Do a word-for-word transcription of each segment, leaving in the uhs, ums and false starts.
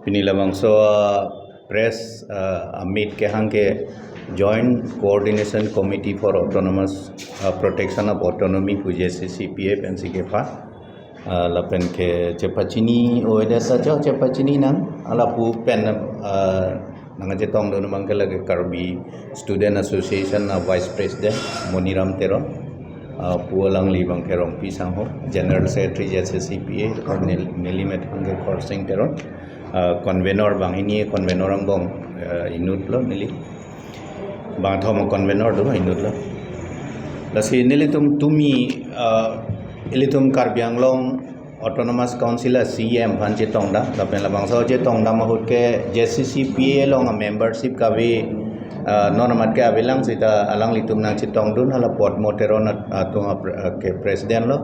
Pini labangso, uh, press, uh, amit kehang ke Joint Coordination Committee for Autonomous, uh, Protection of Autonomy pu J C C P A pensi kepha. Uh, lapen ke chepachini o ede sacho chepachini nang ala pu pen, uh, nangchetongdun abang ke lake Karbi Student Association a Vice President Moniram Teron, uh, pu alangli abang ke Rongpi Sangho, General Secretary J C C P A, Nel-, neli methang ke Khorsing Teron, uh, convenor bang ini convenor angbong, uh, inut lo neli. Bang thom convenor do inut lo. Lasi nelitum tumi, uh, ilitum Karbi Anglong Autonomous Council a C M aphan chetongdam, lapen labangso chetongdam ahut ke J C C P A along a membership kave, uh, non amat ke avelang sita alanglitum nangchetongdun hala Podmo Teron at-, atum a pre-, uh, ke president lo,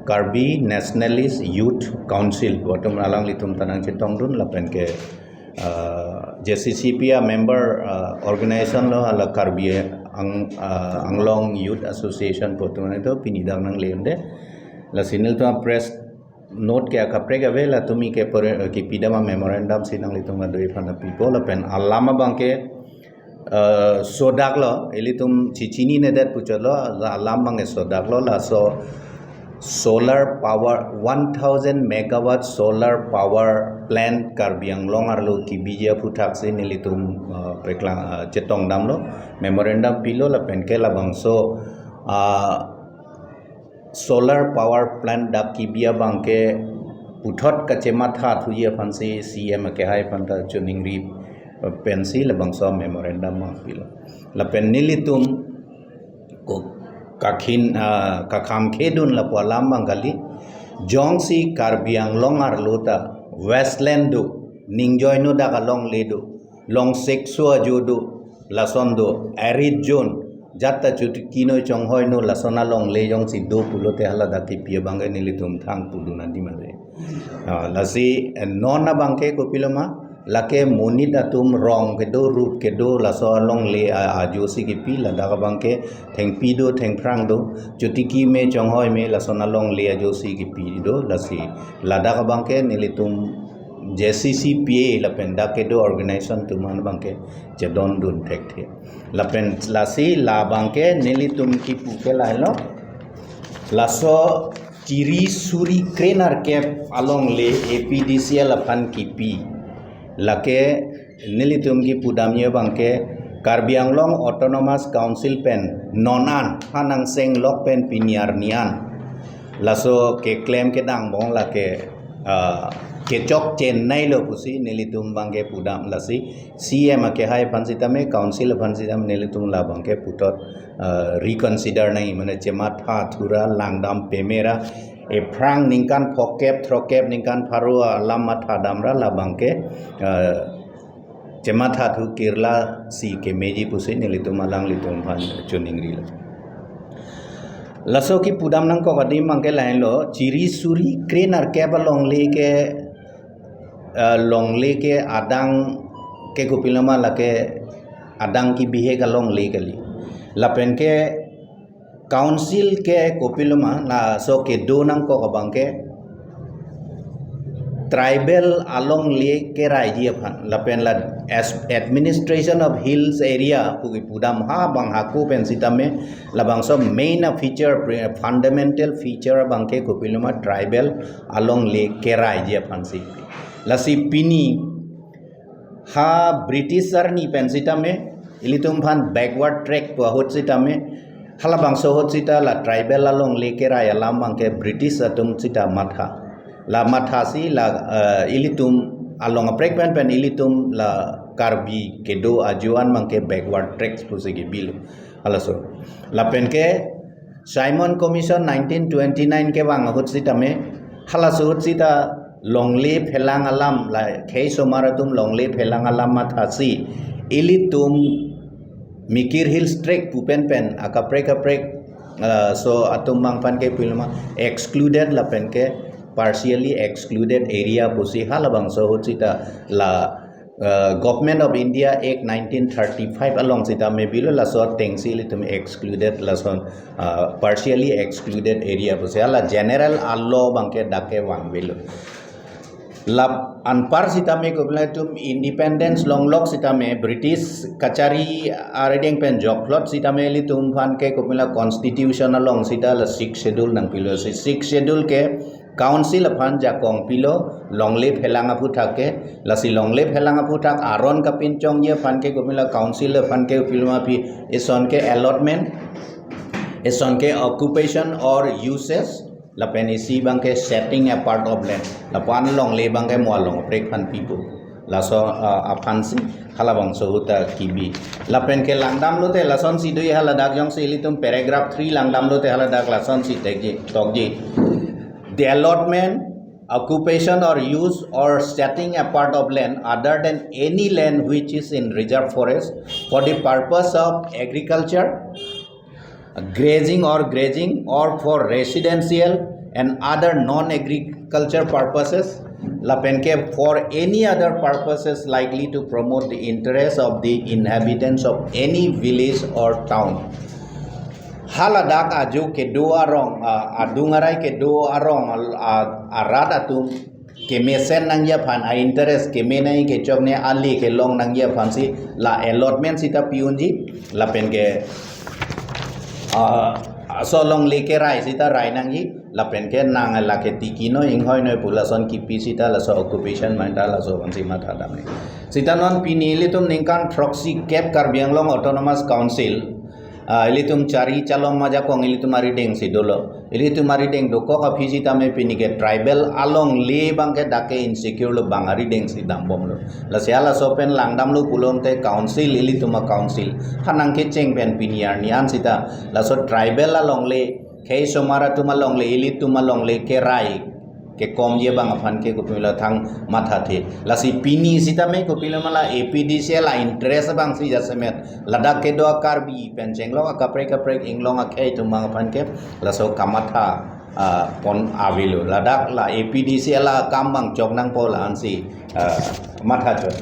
Karbi Nationalist Youth Council, atum alanglitum ta nangchetongdun lapen ke, uh, J C C P A member, uh, organization lo hala Karbi Ang-, uh, Anglong Youth Association pu atum itu pini dak nanglende. Lasi nelitum press note ke akaprek ave la tumi ke pore, eh, kipidam a memorandum si nanglitum adui aphan pipo lapen alam abang ke, eh, sodak lo, ilitum chichininedet puchot lo, la alam abang ke sodak lo, laso solar power, one thousand megawatt solar power plant Karbi Anglong arlo kibiji aphuthak si nelitum, eh, preklang, eh, chetongdam lo, memorandum pilo lapen ke labangso, ah, solar power plant dak kibi abang ke puthot kachematha thuji aphan si C M akehai aphan ta choningri pensi labangso memorandum abang pilo. Lapen nelitum ko kakhin, ah, kakham khedun lapu alam abang kali, jongsi Karbi Anglong arlo ta wasteland do, ningjoino dak alongle do, long sekso ajo do, lason do, arid zone, jat ta chotiki noi chonghoi noi lason alongle jongsi do pulote hala dak kipi abang ke nelitum thang pudun adi male. Ah, lasi, eh, non abang ke kopiloma, lake monit atum rong kedo, rut kedo, laso alongle a-, ajo si kipi, ladak abang ke thengpi do, thengphrang do, chotiki me, chonghoi me, lason alongle ajo si kipi do, lasi ladak abang ke nelitum J C C P A lapen dak kedo organization atum an abang ke chedondun thekthe. Lapen lasi labang ke nelitum kipu ke lahelo. Laso chiri suri krenerkep alongle A P D C L aphan kipi. Lake nelitum kipudamji abang ke Karbi Anglong Autonomous Council pen non an ha nangsenglok pen pini arni an laso keklem kedang angbong lake, ah, kechok chennai lo pusi nelitum abang ke pudam, lasi C M akehai aphan sitame, council aphan sitame nelitum labang ke puthot, ah, reconsider nangji, mane chematha thura langdam pemera, ephrang ningkan phokep throkep ningkan pharo alam mathadamra labang ke, ah, chematha thu kirla si kemeji pusi nelitum alanglitum aphan choningrilo. Laso kipudam nangkok adim abang ke lahenlo, chiri suri krenerkep alongle ke, eh, longle ke adang ke kopiloma lake adang kibihek alongle kali. Lapen ke council ke kopiloma laso kedo nangkok abang ke tribal alongle keraiji aphan lapen la as administration of hills area pu kipudam ha abang hako pen sitame labangso main a feature, pre-, fundamental feature abang ke kopiloma tribal alongle keraiji aphan si. Lasi pini ha British arni pen sitame, ilitum aphan backward tract pu ahut sitame, halabangso ahut sita la tribal alongle kerai alam abang ke British atum sita matha. La matha si la, eh, ilitum along aprek pen pen ilitum la Karbi kedo ajo an abang ke backward tract pusi kibilo. Halaso. Lapen ke Simon Commission nineteen twenty-nine kevang ahut sitame, halaso ahut sita longle phelang alam, la khei somar atum longle phelang alam mathasi, ilitum Mikir Hills Tract pu pen pen akaprek kaprek, eh, so atum abang aphan ke pilma excluded lapen ke partially excluded area pusi halabangso ahut sita la, eh, Government of India Act nineteen thirty-five along sitame bilo, laso atengsi ilitum excluded, lason, eh, partially excluded area pusi hala general a-law abang ke dak kevang bilo. Lap anpar sitame kopila itum independence longlok sitame British kachari arideng pen joklot sitame ilitum aphan ke kopila constitution along sita la sixth schedule nangpilo. Si sixth schedule ke council aphan jakong pilo longle phelang aphuthak ke, lasi longle phelang aphuthak aron kapinchongji aphan ke kopila council aphan ke kopila ma pi ison ke allotment, ison ke occupation or uses, lapen isi abang ke setting apart of land. Lapu-an longle abang ke mo along prek aphan pipo. Laso, ah, aphansi halabangso ahut ta kibi. Lapen ke langdamlote lasonsi do, haladak jongsi ilitum paragraph three langdamlote haladak lasonsi tekji, tokji. The allotment, occupation or use or setting apart of land other than any land which is in reserve forest for the purpose of agriculture, grazing or grazing or for residential and other non-agriculture purposes, lapen ke for any other purposes likely to promote the interests of the inhabitants of any village or town. Haladak ajo kedo arong, ah, adung arai kedo arong, ah, arat atum kemesen nangji aphan, a interest keme nangji kechok ne ale kelong nangji aphansi la allotment sita pi-unji, lapen ke, ah, aso longle kerai sita rai nangji, lapen ke nang lake tiki noi inghoi noi pu lason kipi sita laso occupation manta laso aphansi matha dam nangji. Sita non pini ilitum ningkan throksi kep Karbi Anglong Autonomous Council, ah, ilitum chari chalom majakong ilitum aridengsi dolo. Ilitum arideng dokok aphi sitame pini ke tribal alongle abang ke dak ke insecure lo, bang aridengsi dambomlo. Lasi halaso pen langdamlo pulote council, ilitum a-council hanang kecheng pen pini arni an sita laso tribal alongle, khei somar atum alongle, ilitum alongle kerai kekomji abang aphan ke kopilo thang mathathe. Lasi pini sitame kopilo ma la A P D C L a-interest abangsi jasemet ladak kedo a-Karbi pen chenglok akaprek kaprek inglong akhei atum abang aphan ke laso kamatha, ah, pon avelo. Ladak la A P D C L akam abang chok nangpo la-ansi, ah, matha chot.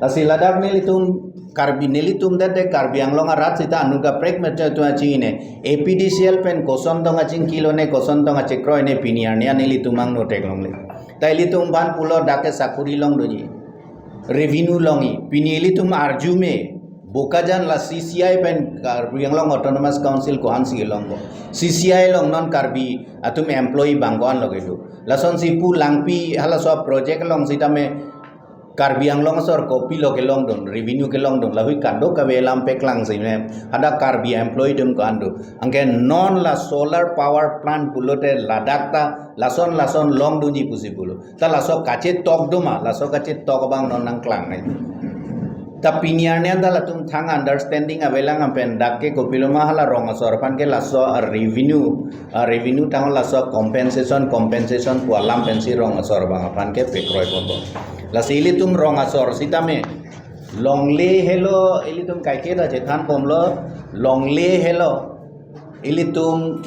Lasi ladak nelitum Karbi nelitum det de Karbi Anglong arat sita anu kaprek me tu achine. A P D C L pen koson tong achingkilo ne, koson tong achekroi ne pini arni an nelitum angno theklongle. Ta ilitum aphan pulo dak ke sakuri longdunji, revenue longji. Pini ilitum arju me, Bokajan la C C I pen Karbi Anglong Autonomous Council ko-ansi longpo. C C I along non Karbi atum employee bang ko-an lo kedo. Lasonsi pu langpi halaso project along sitame Karbi Anglong asor kopilo kelongdun, revenue kelongdun, lahui kadokave alam paklangsi me, hadak Karbi employee atum ko-an do. Anke non la solar power plant pulote ladak ta lason lason longdunji pusi pulo. Ta laso kachetok do ma, laso kachetok abang non nangklang nai. Ta pini arni an ta latum thang understanding avelang, lapen dak ke kopilo ma hala rong asor aphan ke laso revenue, ah, revenue tanglo laso compensation, compensation pu alam pensi rong asor abang aphan ke pekroi bompo. Lasi ilitum rong asor sitame longle helo, ilitum kaike ta chethan bomlo, longle helo ilitum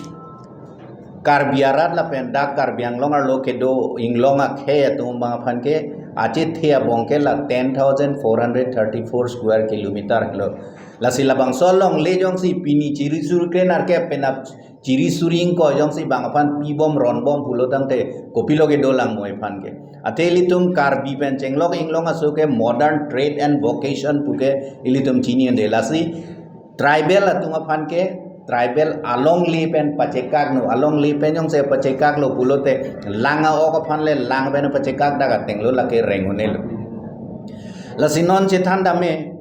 Karbi arat lapen dak Karbi Anglong arlo kedo inglong akhei atum abang aphan ke achethe abong ke la ten thousand four hundred thirty-four square kilometer lo. Lasi labangso longle jongsi pini chiri suri kre nar ke penap chiri suri ingkoi jongsi bang aphan pibom ronbom pulo tangte kopilo kedo lang mo iphan ke. Athe ilitum Karbi pen chenglok inglong aso ke modern trade and vocation pu ke ilitum chini ande. Lasi tribal atum aphan ke tribal alongle pen pachekakno, alongle pen jongsi pachekaklo pulote lang a-ok aphan le lang pen pachekak dak ateng lo, lake reng un-elo. Lasi non chethan dam me,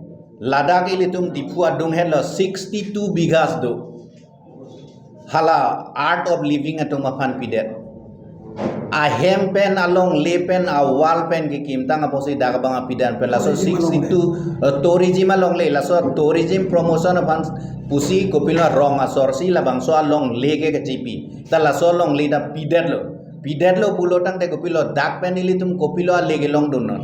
ladak ilitum Diphu adung helo sixty-two bighas do. Hala art of living atum aphan pidet. Ahem pen, alongle pen, awal pen kekim tang apotsi dak abang apidan pen laso sixty-two, eh, tourism alongle, laso tourism promotion aphan pusi kopilo rong asor si labangso alongle ke kachipi. Ta laso longle ta pidetlo. Pidetlo pulo tangte kopilo dak pen ilitum kopilo ale kelongdun non.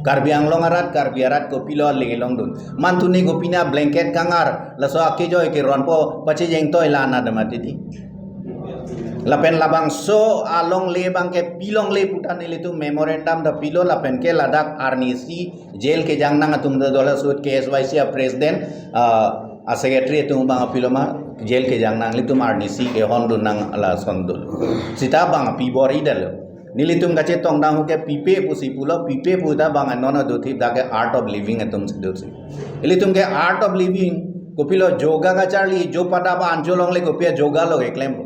Karbi Anglong arat, Karbi arat kopilo ale kelongdun. Mantuni kopina blanket kangar, laso akejoi keronpo pachejeng toi la na damatidi. Lapen labangso alongle abang ke pilongle pu ta nelitum memorandum ta pilo, lapen ke ladak arnisi jail kejang nang atum ta dola sut K S Y C a-president, ah, a-secretary atum abang pilo ma jail kejang nang, ilitum arnisi kehondun nang lason dolo. Sita abang pibor-i detlo. Nelitum kachetongdam ke pipe pusi pulo, pipe pu ta bang anon aduthip dak ke art of living atum si dosi. Ilitum ke art of living, kopilo yoga kacharli, jo pada ba anjo longle kopi a yoga lo keklem.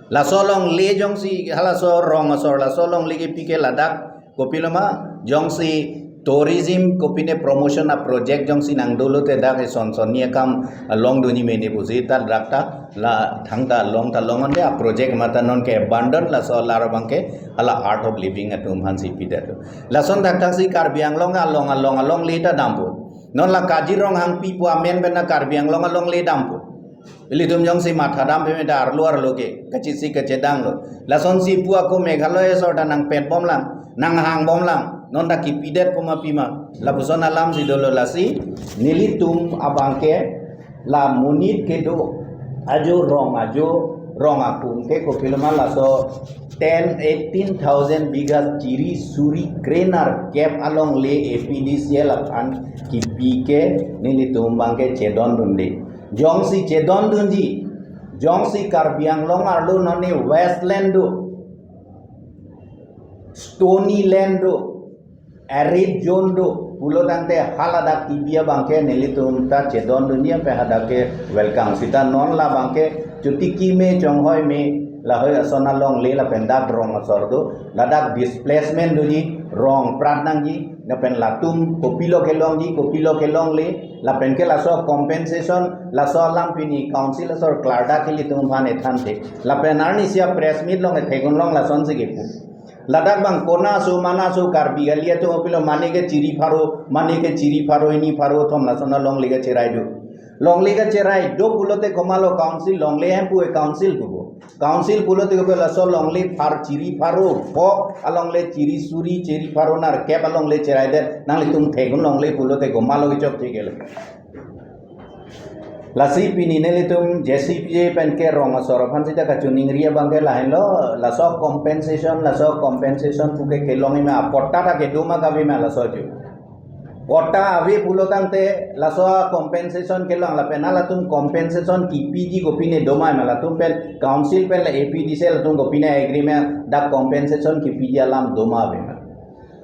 Laso longle jongsi, halaso rong asor, laso longle kepi ke ladak, kopilo ma, jongsi tourism kopine promotion a project jongsi nangdolo te dak eson son ni akam, ah, longdunji mene pusi ta dak ta la thangta long ta long ande a project mata non ke abandon laso lar abang ke hala art of living atum aphan si pidet lo. Lason dak dak si Karbi Anglong along along alongle ta dampo. Non la Kazirong Hangpi pu amen pen na Karbi Anglong alongle dampo. Ilitum jongsi mathadam peme ta arlo arlo ke, kachisi kachedang lo. Lason si pu ako Meghalaya asor ta nangpet bomlang, nanghang bomlang, non ta kipidet puma pima. Lapuson alam si dolo lasi, nelitum abang ke, la monit kedo, ajo rong ajo, rong akung ke kopilo ma laso ten, eighteen thousand bighas chiri suri krenar kep alongle A P D C L aphan kipi ke nelitum abang ke chedondunde. Jongsi chedondunji, jongsi Karbi Anglong arlo non ni wasteland do, stony land do, arid zone do, pulo tangte haladak kipi abang ke nelitum ta chedondunji pen hadak ke welcome. Sita non la abang ke chotiki me chonghoi me lahoi ason alongle lapen dak rong asor do, ladak displacement doji, rong prat nangji, lapen latum kopilo kelongji, kopilo kelongle, lapen ke laso compensation, laso alam pini council asor klardak ke ilitum aphan ethan the. Lapen arnisi a press meet along ethek unlong lason si kepu. Ladak bang kona so mana so Karbi kali atum kopilo mane ke chiri pharo, mane ke chiri pharo, hini pharo thom lason alongle kacherai do. Longle kacherai do pulote komatlo council longle hem pu e council pupo. Council pulote kopilo laso longle phar chiri pharo, phok alongle chiri suri chiri pharo nar kep alongle cherai det, nanglitum thek unlongle pulote komatlo kechok thekelo. Lasi pini nelitum J C P A pen ke rong asor aphan sita kachiningri abang ke lahenlo, laso compensation, laso compensation pu ke kelong ime a patta ta kedo ma kave ma laso aju. Patta ave pulo tangte laso compensation kelong lapen halatum compensation kipiji kopine do ma ime latum pen council pen la A P D C L atum kopine agreement dak compensation kipiji alam do ma ave ma.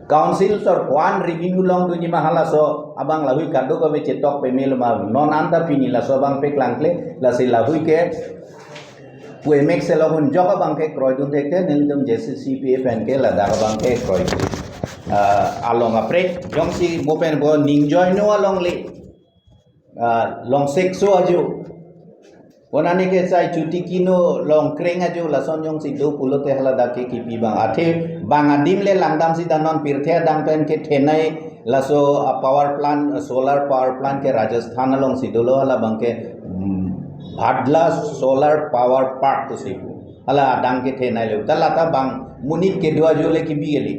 Council asor ko-an revenue longdunji ma halaso abang lahui kadokave chetok pemelo ma non anta pini laso abang paklangkle lasi lahui ke pu emek selok unjok abang ke kroidun thekte nelitum J C C P A pen ke ladak abang ke kroi. Ah, along apre jongsi mo pen bo ningjoino alongle. Ah, long sekso ajo. Konane ke sai chotiki no long kreng ajo lason jongsi do pulote haladak ke kipi abang. Athe bang adim le langdam sita non pirthe adang pen kethenei laso, ah, power plant, ah, solar power plant ke Rajasthan alongsi dolo hala abang ke, hmm, Bhadla Solar Power Park pusi pu. Hala adang kethenei le. Ta lata bang monit kedo ajo le kipi kali.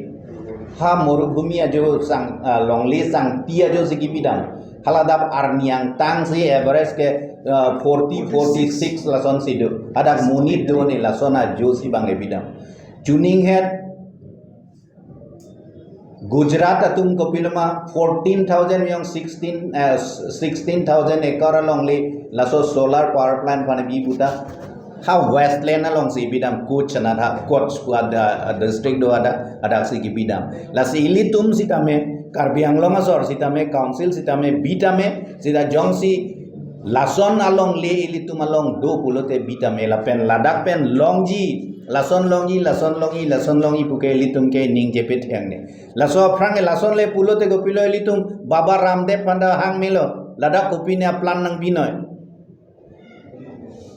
Ha morubhumi ajo sang, ah, longle sangti ajo si kipidam. Haladak arni angtang si average ke, ah, forty, forty-six lason si do. Hadak monit do ne lason ajo si bang kipidam. Chuning het Gujarat atum kopilo ma fourteen thousand yang sixteen, eh, sixteen thousand acre alongle laso solar power plant aphan bi puta. Ha wasteland alongsi bidam Kutch anat ha Kutch ku ada, ada district do ada, hadak si kibidam. Lasi ilitum sitame Karbi Anglong asor sitame council sitame bitame sita jongsi lason alongle ilitum along do pulote bitame lapen ladak pen longji, lason longji, lason longji, lason longji pu ke ilitum ke ning chepet hang ne. Laso aphrang ke lason le pulote kopilo ilitum Baba Ramdev aphan ta hang melo. Ladak kopine a-plant nangbinoi.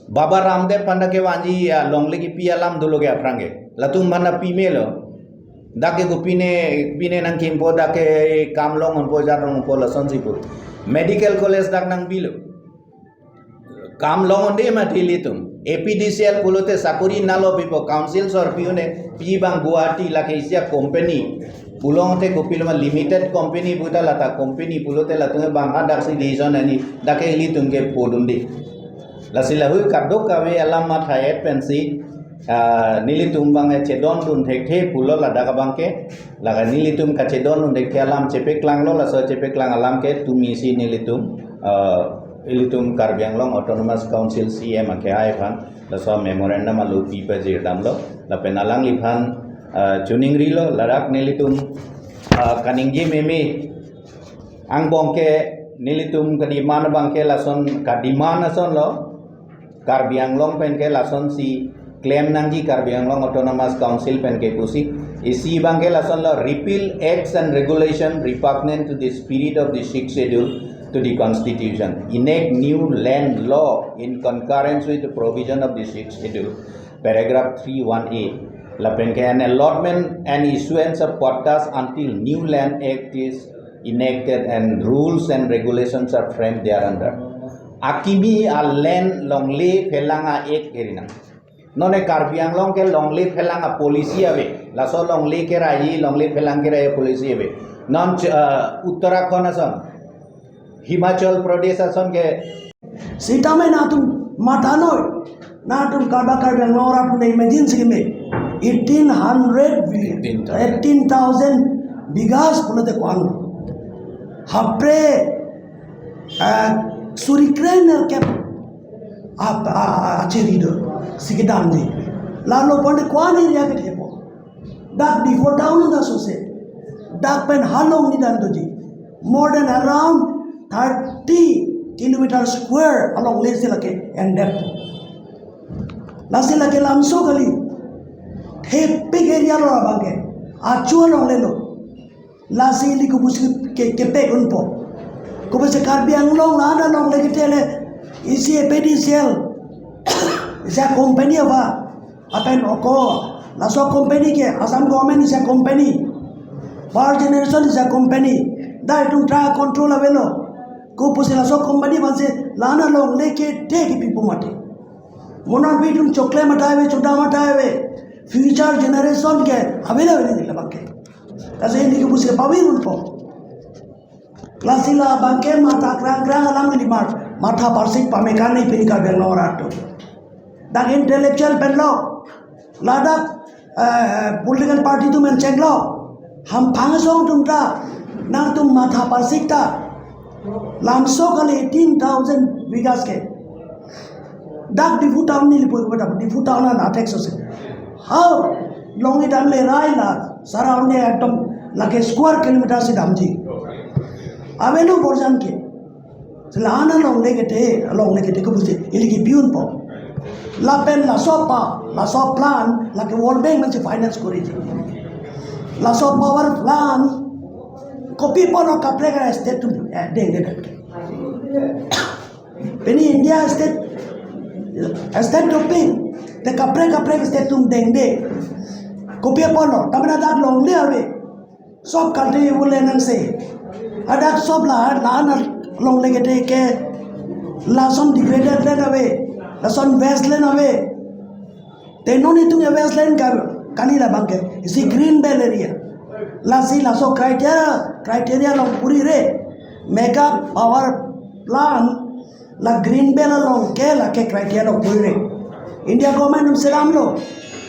Baba Ramdev aphan ta kevanji alongle kipi alam dolo ke aphrang ke. Latum aphan ta pimelo. Dak ke kopine, pine nangkimpo dak ke kam long unpo jar long unpo lasonsi pu. Medical college dak nangbilo. Kam long unde mati ilitum. A P D C L pulote sakori nalo pipo council asor pi-un-e pi bang Guwahati lake isi a-company. Pulote kopilo ma limited company puta lata company pulote latum bang hadak si decision ani dak ke ilitum ke podunde. Lasi lahui kadokave alam matha-et pensi, ah, nelitum bang chedondun thekthe pulo ladak abang ke. Lake nelitum kachedondun thekthe alam chepeklanglo laso chepeklang alam ke tumi si nelitum, ah, ilitum Karbi Anglong Autonomous Council C E M ake ai aphan laso memorandum alo pi pajirdamlo lapen alangliphan Uh, chuning rilo ladak nelitum uh, kaningje meme angbong ke nelitum kademand abang ke lason kademand ason lo. Karbi Anglong pen ke lason si claim nangji, Karbi Anglong Autonomous Council pen ke pusi. Isi abang ke lason lo: repeal acts and regulation repugnant to the spirit of the Sixth Schedule to the Constitution. Enact new land law in concurrence with the provision of the Sixth Schedule, paragraph three one A. Lapen ke an allotment and issuance of pattas until new land act is enacted and rules and regulations are framed thereunder. Akimi a land longle phelang a act eri nang. Non e Karbi Anglong ke longle phelang a policy ave. Laso longle keraiji, longle phelang keraiji policy ave. Non ch-, uh, Uttarakhand ason, Himachal Pradesh ason ke. Sitame nangtum matha noi. Nangtum Karbi, Karbi Anglong arat nangtum imagine si keme. Eighteen hundred, eighteen thousand. Eighteen thousand bighas pulote ko-an. Hapre, eh, suri krenerkep ap-, a, a, achiri do. Si kedamji. Lalo pon ko-an area kethepo. Dak Diphu town ta sose. Dak pen halong ni dam doji. More than around thirty kilometer square alongle si lake endep. Lasi lake lamso kali. Thepik area lo abang ke. Achu alongle lo. Lasi ili kopusi ke, kepek unpo. Kopusi Karbi Anglong la-an alongle ketele isi A P D C L. Isi a company ava. Lapen ako, laso company ke, Assam government isi a company. Power generation isi a company. Dak itum tra control avelo. Kopusi laso company aphansi la-an alongle kethe kepipo mati. Mo non pi itum chokle matha ave, chodam matha ave. Future generation ke available ni labang ke. Lasi ili kopusi pavir unpo. Lasi labang ke matha krang krang alam ni mar. Matha parsik pame kani pini Karbi Anglong arat atum. Dak intellectual pen lo. Ladak, eh, political party atum pen chenglo. Hamphang asong atum ta. Nangtum matha parsik ta. Lamso kali eighteen thousand bighas ke. Dak Diphu town neli pulo, dak Diphu town an athek sose. How longle damle rai la, surround ekdom lake square kilometer si damji. Avelo borjan ke. Si la-an alongle kethe, alongle kethe kopusi ili kepi unpo. Lapen laso pa, laso plan, lake World Bank pensi finance koriji. Laso power plant, kopi apotlo kaprek a state atum, eh, dengde dak. Pini India state, state doping, te kaprek kaprek state atum dengde. Kopi apotlo, tame ladak longle ave. Sob country vole nangse. Hadak sob la, la-an alongle kethe ke, lason degraded land ave, lason wasteland ave. Te non itum ke wasteland ka, kani labang ke, isi green belt area. Lasi laso criteria, criteria along purire, mega power plant, la green belt along ke, lake criteria along purire. India government atum sedamlo.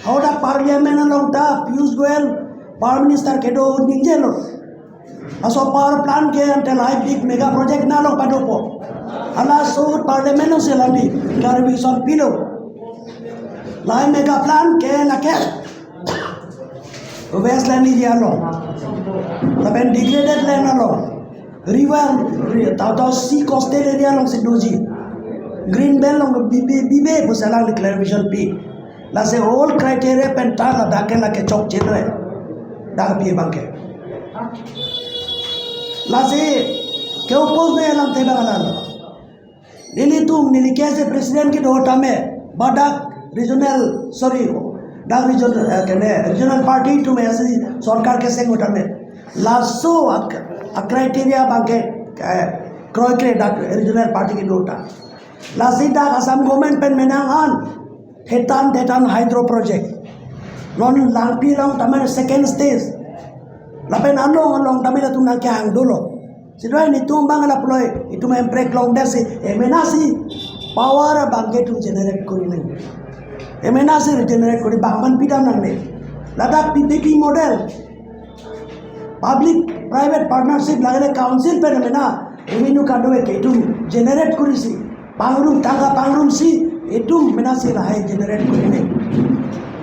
Hadak parliament along ta Piyush Goyal, Power Minister kedo ningjelo. Laso power plant ke ante lahai big mega project nalong padopo. Halaso parliament alongsi landi clarification pilo. Lahai mega plant ke lake wasteland area along. Lapen degraded land along. River, ri-, tau tau sea coastal area alongsi doji. Green belt along bibe, bibe pusi alangli clarification pi. Lasi all criteria pen ta ladak ke lake chokche noi. Dak pi abang ke. Lasi ke oppose noi alam te abang lalo. Nelitum, neli ke ase president kedo tame, ba dak regional, sorry, dak region, eh, kene, regional party atum ase sorkar keseng tame. Laso a, a criteria abang ke, eh, kroikre dak regional party kedo ta. Lasi dak Assam government pen menang an, thetan thetan hydro project. Non Langpi along tame second stage. Lapen along along tame latum nangkehang dolo. Sitame nelitum abang lapulo, itum emprek longdet si, emena si power abang ke itum generate kori nang. Emena si generate kori bang man pidam nangne. Ladak P P P model. Public private partnership lagile council pen emena revenue kado ke itum generate korisi. Pangrum tangka pangrum si itum emena si lahai generate kori nang.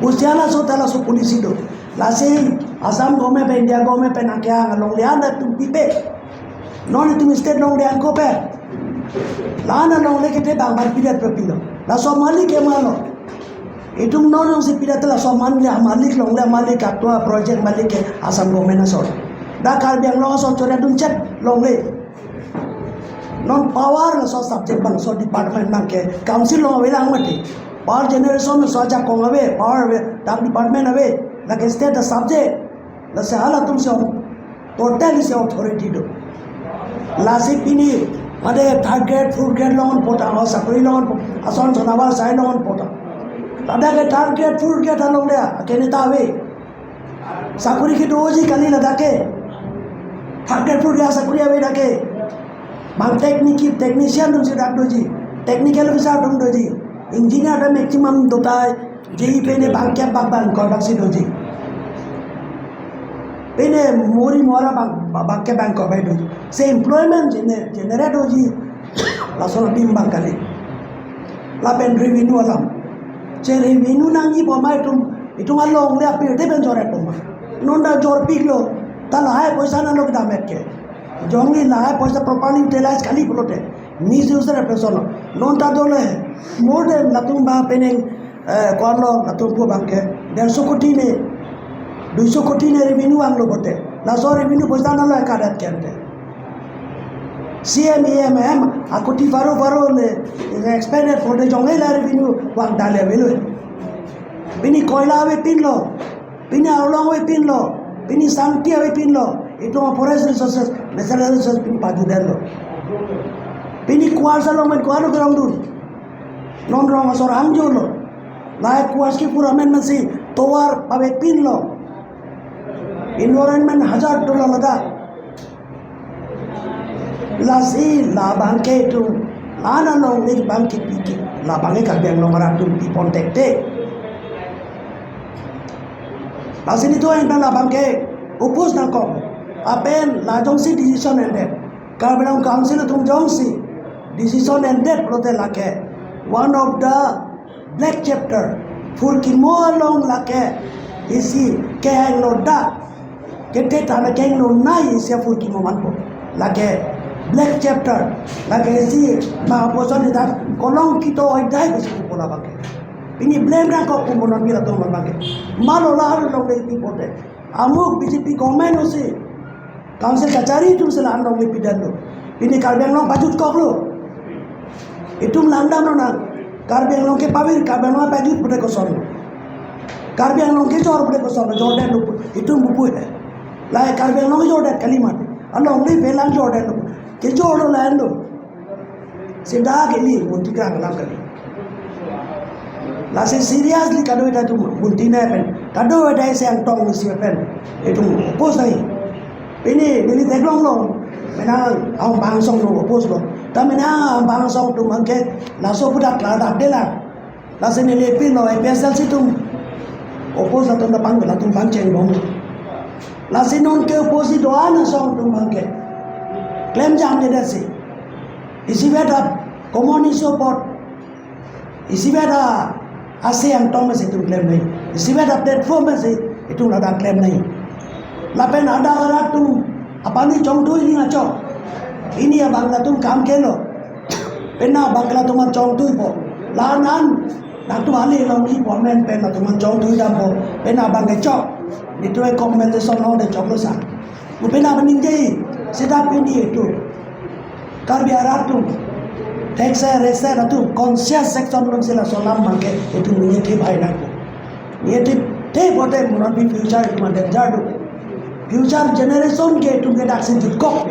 Pusi halaso ta laso policy do. Lasi Assam government pen, India government pen nangkehang alongle an atum pipe. Non itum state longle an kopi? La-an alongle kete bang bang pidet pe pilo. Laso malik ke malo. Itum non jongsi pidet laso man le malik, longle malik, ketua project malik ke Assam government asor. Dak Karbi Anglong asor chore dun chet longle. Non power laso subject bangso department abangke council along avelang mati. Power generation laso ajakong ave, power ave, dak department ave, lake state asubject. Lasi halatum si totally si authority do. Lasi pini mate third grade, fourth grade along pota, o sakori along pota, ason sonabar sai along pota. Ladak ke third grade, fourth grade along le akene ta ave. Sakori kedoji kali ladak ke. Third grade, fourth grade sakori ave dak ke. Bang technique, technician atum si dak doji. Technical officer atum doji. Engineer ta maximum do tai. J E pene bangkep bak bangkor bak si doji. Pene mori mora bang, bangkep bangkor bak doji. Si employment gene-, generate doji. Lason abim bang kali. Lapen revenue alam. Si revenue nangji poma itum, itum alongle apirthe pen jore poma. Non ta jorpiklo, ta lahai poisa nanglo kedam et ke. Jongli lahai poisa properly utilize kali pulote, misuse repression. Non ta dole, more than latum ba peneng, eh, ko-anlo latum pu abangke derso koti ne, duiso koti ne revenue vanglo pulote. Laso revenue poisa nanglo ekadat kente. C M, E M, M, akoti pharo pharo le expended pulote jongle la revenue vang dale avelo. Pini koila avepinlo, pini arlong avepinlo, pini sangti avepinlo, itum forest resources, natural resources pini pajudetlo. Pini kuarsa along men kuar kerongdun. Non rong asor hangjolo. Lahai kuarsa ke pura men masi tovar pavepinlo. Environment hazard dolo ladak. Lasi labangke itum, la-an alongle bangke piki, labangke Karbi Anglong arat atum pipon tekte. Lasi nelitum pen labangke oppose nangkok. Lapen la jongsi decision endet, Karbi Anglong Council atum jongsi decision endet pulote lake one of the black chapter, phurkimo along lake isi kehingno dak, kete tame kehingno nai isi phurkimo manpo. Lake black chapter, lake isi ma opposition ni dak kolongkito oidai besi pupo labangke. Pini blame nangkok pu monon bila tong labangke. Malo la-an alongle pipote. Amuk B J P government usi council kachari atum si la-an alongle pidanlo. Pini Karbi Anglong pajutkoklo. Itum langdamlo nang. Karbi Anglong ke pavir, Karbi Anglong pajut pulote kosonlo. Karbi Anglong kejor pulote kosonlo, jordetlo. Itum pupu he. Lahai Karbi Anglong jordet kali mati. Alongle pelang jordetlo. Kejorlo la-anlo. Sida ke ili, munti kerang alam kali. Lasi seriously kadokave atum munti nai pen, kadokave isi angtong isi pen itum oppose nai. Pini neli theklonglo, menang angbong asong atum oppose lo. Ta menang angbong asong atum abangke laso pudak klardak detlang. Lasi neli pilo A P H L C atum oppose atum ta pang latum pangchengbom. Lasi non ke oppose do-an asong atum abangke klem jamjedetsi, isivet a common issue apot, isivet a ase angtong si itum klem nai, isivet a platform si itum ladak klem nai. Lapen adak arat atum apani chongthui ning achok. Pini abang latum kam kelo. Pini abang latum chongthuipo. La-an, latum ali along i government pen latum chongthui dampo. Pini abang kechok. Nelitum compensation longde choklo sa. Pini abang ningje, sida pini itum Karbi arat atum, thekser reser atum, conscious section atum si laso alam abangke itum ningje thip hai nangpo. Ningje thip, thip pulote monon pi future itum danger do. Future generation ke itum ke daksi jutkok.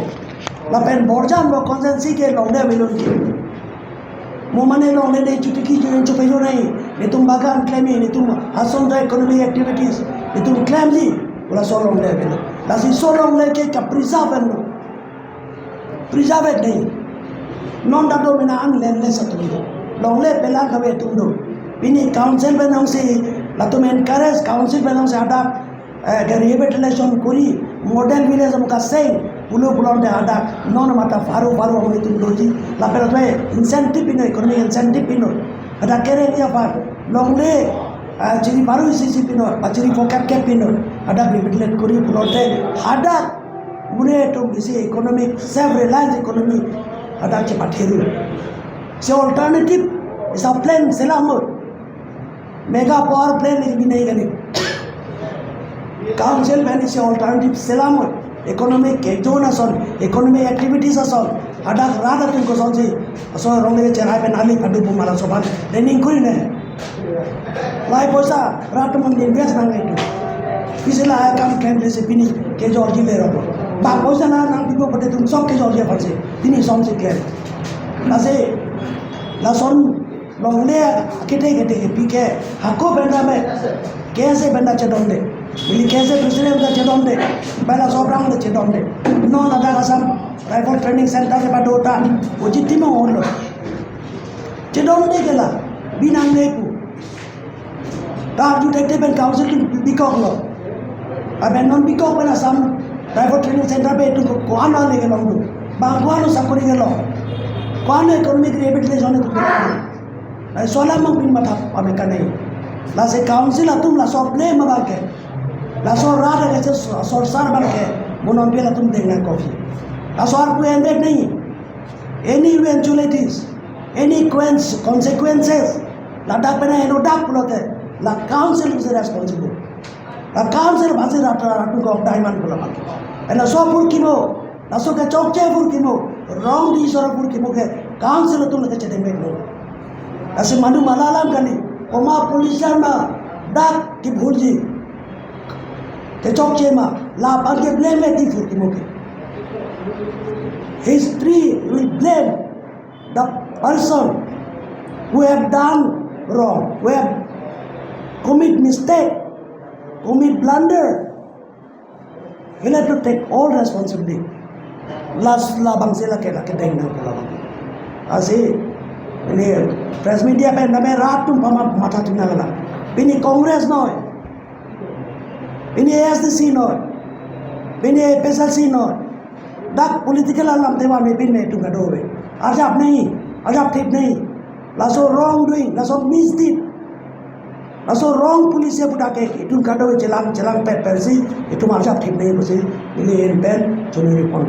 Lapen Borjan bo constituency ke longle abilun ke. Mo mane longle ne chuti ki chuti chupe jo nai. Nelitum bagan klemji, nelitum ason ta economic activities nelitum klemji. Pu laso longle abilun. Lasi laso longle ke ka-preserve lo. Preserve nai. Non ta do mena ang landless atum do. Longle pelang kave atum do. Pini council pen jongsi latum encourage, council pen jongsi adak, eh, ke rehabilitation kori, model village atum kaseng, pulo pulote adak non mata pharo pharo amonit atum doji. Lapen latum incentive pilo, economic incentive pilo. Adak kereng ya par. Longle Ah, chiri baru isi isi pinot, ba chiri pocket cap pinot, hadak repatriate kori pulote, hadak mune atum isi economic, self-reliance economy, hadak chepatheru. Si alternative, isi aplan selam mo. Mega power plant le binai kali. Council pen isi alternative selam mo. Economic zone ason, economic activities ason, hadak rat atum kosonsi, aso rong le cherai pen ali padu pu mala soban, planning kori ne. Lahai poisa rat atum invest nang itu. Pisi lahai kam klem le si pini kejorji le rok. Bang poisa na nangpipo pute atum sok kejorji aphansi. Pini song si klem. Lasi, lason longle akete kete ke pike. Hako benda me. K S A benda chedonde. Ili K S A president benda chedonde. Bela sobrang benda chedonde. Non hadak Assam Rifle Training Center kepadota. Uji timung orlo. Chedonde ke la, binangne pu. Ta arju thekte pen council atum bikoklo. Lapen non bikok pen Assam Rifle Training Center pen itum ko-an le kelong do. Bang ko-an sakori kelong. Ko-an economic rehabilitation itum kelong. Laso alam abang pini matha pame kanai. Lasi council atum laso blame abang ke. Laso rat ke so-, sorsar abang ke. Mo non pen atum deng nangkokji. Laso arpu endek nai. Any eventualities, any quen-, consequences, ladak pen henodak pulote, la council is responsible. La council bhasi rat rat atum kok diamond pulo bang. Ena so purkimo, laso kechokche purkimo, wrong decision purkimo ke council atum le kechedeng bek lo. Lasi manu mala alam kali, komat politician ma dak kibhulji. Kechokche ma, labang ke blame di purkimo ke. History will blame the person who have done wrong, who have commit mistake, commit blunder. He'll have to take all responsibility. Lasi labangsi lake lake deng nang labang. Lasi, ini press media pen name rat atum pama matha thunang la. Pini Congress noi. Pini A S D C noi. Pini A P H L C noi. Dak political alam tewan me pini me itum kadokave. Ajab nahi, ajab thip nahi. Laso wrongdoing, laso misdeed, laso wrong policy aputhak ke itum kadokave chelang, chelang pet pensi, itum ajab thip nahi pusi, ili en pen, choningri pon.